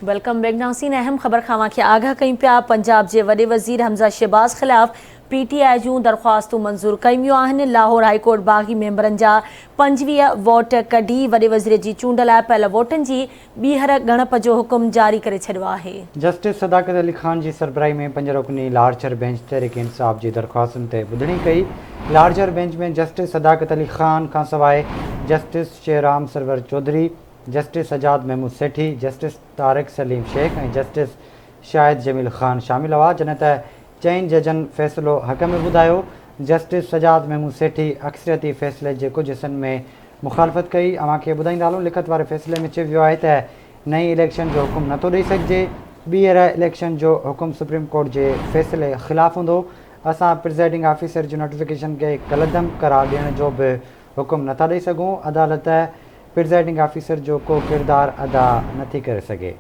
Welcome back ناظرين اهم خبر کان اوهان کي آگاهه ڪيون پيا پنجاب جي وڏي وزير حمزه شهباز خلاف پي ٽي آء جون درخواستون منظور ڪيون ويون آهن لاهور هائي ڪورٽ باغي ميمبرن جا 25 ووٽ ڪڍي وڏي وزير جي چونڊ لاء پيل ووٽن جي ٻيهر ڳڻپ جو حڪم جاري ڪري ڇڏيو آهي. جسٽس صداقت علي خان جي سربراهي ۾ پنج رڪني لارجر بينچ تحريڪ انصاف جي درخواستن تي ٻڌڻي ڪئي. Larger bench ۾ justice Sadaqat Ali Khan کانسواء justice Shehram Sarwar Chaudhry, justice Sajjad Mahmood Sethi, justice Tariq Saleem Sheikh ۽ justice Shahid Jamil Khan شامل هئا، جڏهن ته چئن ججن فيصلو حق ۾ ٻڌايو. جسٽس سجاد محمود سيٺي اڪثريتي فيصلي جي ڪجهه حصن ۾ مخالفت ڪئي. اوهان کي ٻڌائيندا هلون لکت واري فيصلي ۾ چيو ويو آهي ته نئين اليڪشن جو حڪم نٿو ڏئي سگهجي، ٻيهر اليڪشن جو حڪم سپريم ڪورٽ جي فيصلي خلاف هوندو، اسان پرزائيڊنگ آفيسر جي نوٽيفڪيشن کي ڪالعدم قرار ڏيڻ جو به حڪم نٿا ڏئي سگهون، عدالت پرزائيڊنگ آفيسر جو ڪو ڪردار ادا نٿي ڪري سگهي.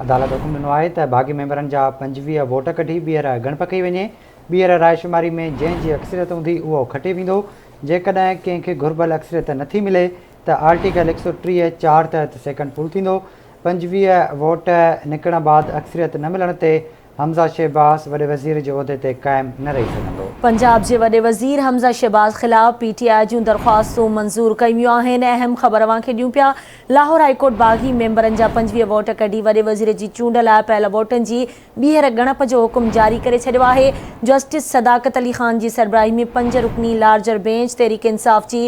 عدالت حڪم ڏنو آهي ته باغي ميمبرن جا 25 ووٽ ڪڍي ٻيهر ڳڻپ ڪئي وڃي، ٻيهر راء شماري ۾ جنهن جي اڪثريت هوندي اهو کٽي ويندو، جيڪڏهن ڪنهن کي گهربل اڪثريت نٿي ملي ته آرٽيڪل 130 چار تحت سيڪنڊ پول ٿيندو، 25 ووٽ نڪرڻ بعد اڪثريت نه ملڻ تي حمزه شهباز وڏي وزير جي عهدي تي قائم نه رهي سگهندو. پنجاب جي وڏي وزير حمزه شهباز خلاف پي ٽي آء جون درخواستون منظور ڪيون ويون آهن، اهم خبر اوهان کي ڏيون پيا، لاهور هائي ڪورٽ باغي ميمبرن جا 25 ووٽ ڪڍي وڏي وزير جي چونڊ لاء پيل ووٽن جي ٻيهر ڳڻپ جو حڪم جاري ڪري ڇڏيو آهي، جسٽس صداقت علي خان جي سربراهي ۾ پنج رڪني لارجر بينچ تحريڪ انصاف جي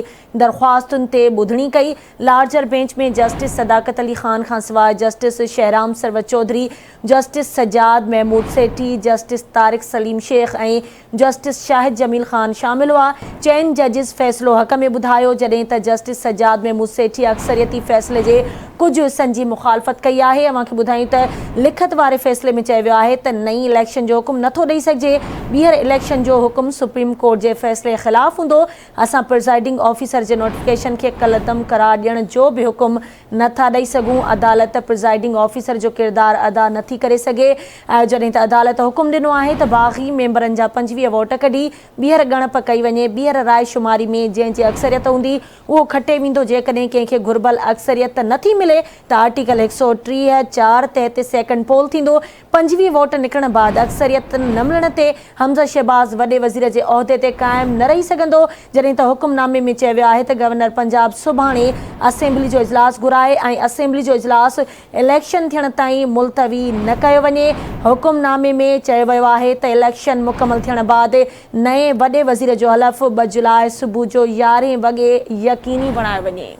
درخواستن تي ٻڌڻي ڪئي، larger bench ۾ justice Sadaqat Ali Khan کانسواء justice Shehram Sarwar Chaudhry, justice Sajjad Mahmood Sethi, justice Tariq Saleem Sheikh ۽ justice Shahid Jamil Khan شامل هئا. چئن ججز فيصلو حق ۾ ٻڌايو، جڏهن ته جسٽس سجاد محمود سيٺي اڪثريتي فيصلي جي ڪجهه حصن جي مخالفت ڪئي آهي. اوهان کي ٻڌايون ته لکت واري فيصلي ۾ چيو ويو آهي ته نئين اليڪشن جو حڪم نٿو ڏئي سگهجي، ٻيهر اليڪشن جو حڪم سپريم ڪورٽ جي فيصلي خلاف هوندو، اسان پرزائيڊنگ آفيسر جي نوٽيفڪيشن کي ڪالعدم قرار ڏيڻ جو به حڪم نه ٿا ڏئي سگهون، عدالت پرزائيڊنگ آفيسر جو ڪردار ادا نه ٿي ڪري سگهي، جڏهن ته عدالت حڪم ڏنو آهي ته باغي ميمبرن جا 25 ووٽ ڪڍي ٻيهر ڳڻپ ڪئي وڃي، ٻيهر راء شماري ۾ جنهن جي اڪثريت هوندي اهو کٽي ويندو، جيڪڏهن ڪنهن کي گهربل اڪثريت نه ٿي ملي ته آرٽيڪل 130، چار تحت سيڪنڊ پول ٿيندو، 25 ووٽ نڪرڻ بعد اڪثريت نه ملڻ تي حمزه شهباز وڏي وزير جي عهدي تي قائم نه رهي سگهندو، جڏهن ته حڪم نامي ۾ چيو ويو آهي ته گورنر پنجاب سڀاڻي اسيمبلي جو اجلاس گهرائي ۽ اسيمبلي جو اجلاس اليڪشن ٿيڻ تائين ملتوي نه ڪيو وڃي، حڪم نامي ۾ چيو ويو آهي ته اليڪشن مڪمل ٿيڻ بعد نئين وڏي وزير جو حلف 2 جولاء صبح جو يارهين وڳي يقيني بڻايو وڃي.